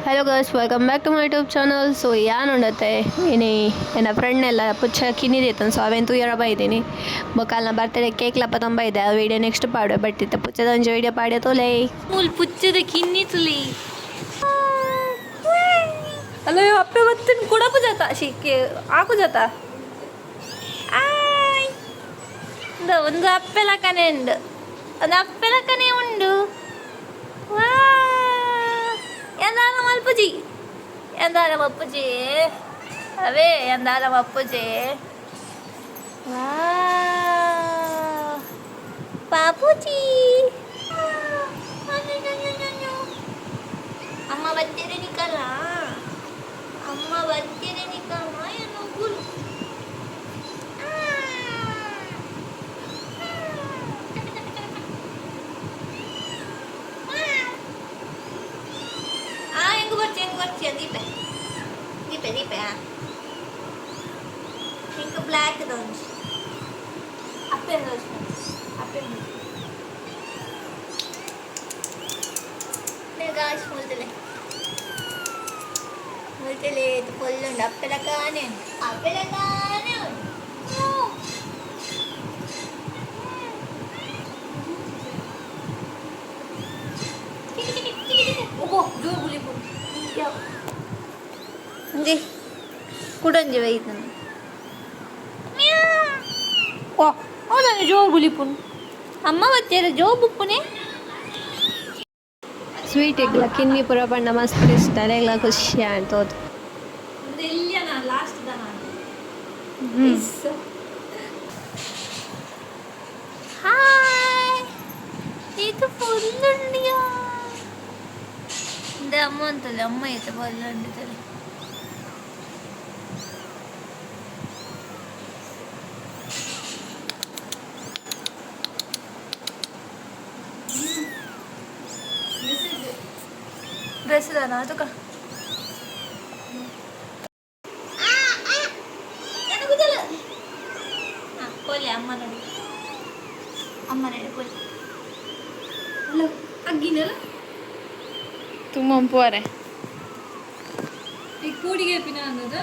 Hello guys, welcome back to my YouTube channel. So ಯಾನುಂಡತ್ತೆ ಇನಿ ಎನ್ನ friend ಎಲ್ಲ ಪುಚ್ಚ ಕಿನ್ನಿದಿತ್ತನ್. ಸೊ ಅವೆನ್ ತೂಯರ ಬೈದಿನಿ. ಬೊಕ ಬರ್ತಡೇ ಕೇಕ್ ಲಪ್ಪ ತೊಂಬ ಇದೆ. ಆ ವಿಡಿಯೋ ನೆಕ್ಸ್ಟ್ ಪಾಡುವೆ. ಬಟ್ ಇತ್ತೆ ಪುಚ್ಚದ ಒಂಜಿ ವಿಡಿಯೋ ಪಾಡ್ಯ ತೋಲೆ. ಮೂಲು ಪುಚ್ಚದ ಕಿನ್ನಿ ತುಲಿ. ಅಲ್ಲ, ಅಪ್ಪೆ ಬತ್ತಿನ ಕುಡಪು ಜಾತ ಶಿಕ್ಕೆ ಆಕು ಜಾತ. ಆಯ್ ಇಂದ ಒಂದು ಅಪ್ಪೆ ಲಕನೆ ಉಂಡು, ಒಂದು ಅಪ್ಪೆ ಲಕನೆ ಉಂಡು. ವಾ, ಎಂದಾಲ ಮಲ್ಪುಜಿ, ಎಂದಾಲ ಮಪ್ಪುಜಿ, ಅವೇ ಎಂದಾಲ ಮಪ್ಪುಜಿ. ವಾ, ಪಾಪುಜಿ. ಅಮ್ಮ ಬರ್ತೀರಿ ನಿಕಲ್ಲ, ಅಮ್ಮ ಬರ್ತೀರಿ ನಿಕಮ್ಮ ಏನು ಗುರು. ಆ ಹೆಂಗ್ ಬರ್ತಿ, ಹೆಂಗ್ ಬರ್ತೀಯ? ದೀಪೆ ದೀಪೆ ದೀಪೆ. ಇಂಕ ಬ್ಲ್ಯಾಕ್ ದೊಂಜಿ ಅಪ್ಪೆ, ಅಪ್ಪೆ. ಗಾಯ್ಸ್, ಮುಲ್ತಲೆ ಮುಲ್ತಲೆ పొల్లుండు. అప్పెలకానే అప్పెలకానే. ಓಹೋ, ಜೋರು ಬುಲಿಪು. ಒಂಜಿ ಕುಡೊಂಜಿ ಬೈತನು. ಓ, ಹೌದಾ? ಜೋರು ಬುಲಿಪುನು. ಅಮ್ಮ ಬತ್ತೇರ ಜೋ ಬುಪ್ಪುನೆ. ಸ್ವೀಟ್ ಎಗ್ಲ ಕಿನ್ನಿ ಪೂರ ಪಂಡ ಮಸ್ತ್ ಇಷ್ಟ. ಅರೆಗ್ಲ ಖುಷಿ ಆಯ್ತು. ಲಾಸ್ಟ್. ಹಾಯ್, ಇದು ಫುಲ್ ಉಂಡಿಯಾ. ಅಮ್ಮ ಅಂತಲ್ಲ, ಅಮ್ಮ ಐತೆ ಬಲ್ಲ ಉಂಡಿತಲೆ. ಡ್ರೆಸ್ ಇದಾನ ಅದಕ್ಕ. ಪೋಲೆ ಅಮ್ಮ ನೋಡಿ, ಅಮ್ಮ ನೋಡಿ, ಪೋಲೆ. ಅಲ್ಲ, ಅಗ್ಗಿನಲ್ಲ. ತುಂಬ ಪೋರೆ. ಈಗ ಕೂಡಿಗೆ ಪಿನ ಅನ್ನೋದು.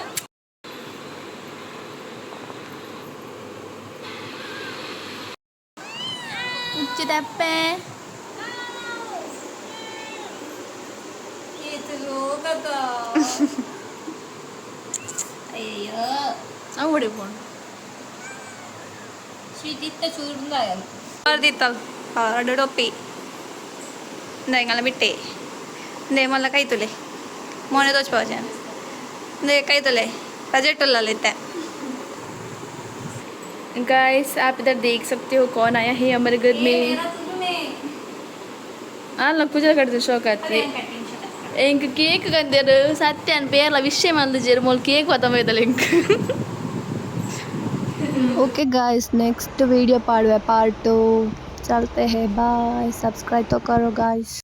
ಉಚ್ಚಿದಪ್ಪೆ. ಲೋಕದ. ಅಯ್ಯಯ್ಯೋ. ಅವು ಹೊಡಿಬೋದು. ಸ್ವೀಟ್ ಇತ್ತ ಚೂರುಂದಾಯಲ್ ದಿತ್ತಲ್ ರಡ್ಡು ಡೊಪ್ಪಿ. ಇಂದ ಬಿಟ್ಟೆ. ಇಂದೇ ಮಲ್ಲ ಕೈತುಲೆ ಮೋನೆ ತೋಚ್ಪಾವಚೆ. ಇಂದೇ ಕೈತುಲೆ ಬಜೆಟ್ ಉಲ್ಲಲ್ಲ ಇತ್ತೆ. गाइस, आप इधर देख सकते हो कौन आया है हमारे घर में. ಅಲ್ಲ, ಕುಜಲ ಕಟ್ದು ಶೋಕ್ ಆತ್ರಿ. ಎಂಕ್ ಕೇಕ್ ಕಂದೇರು ಸತ್ಯನ್ ಪೇರ್ಲ ವಿಷಯ ಮಲ್ದಿಜೆರ್. ಮೊಲ್ ಕೇಕ್ ಬತ್ತಂಬೈತಲ್ಲ ಎಂಕ್. ओके गाइस, नेक्स्ट वीडियो पाड़वे पार्ट 2. चलते हैं, बाय. सब्सक्राइब तो करो गाइस.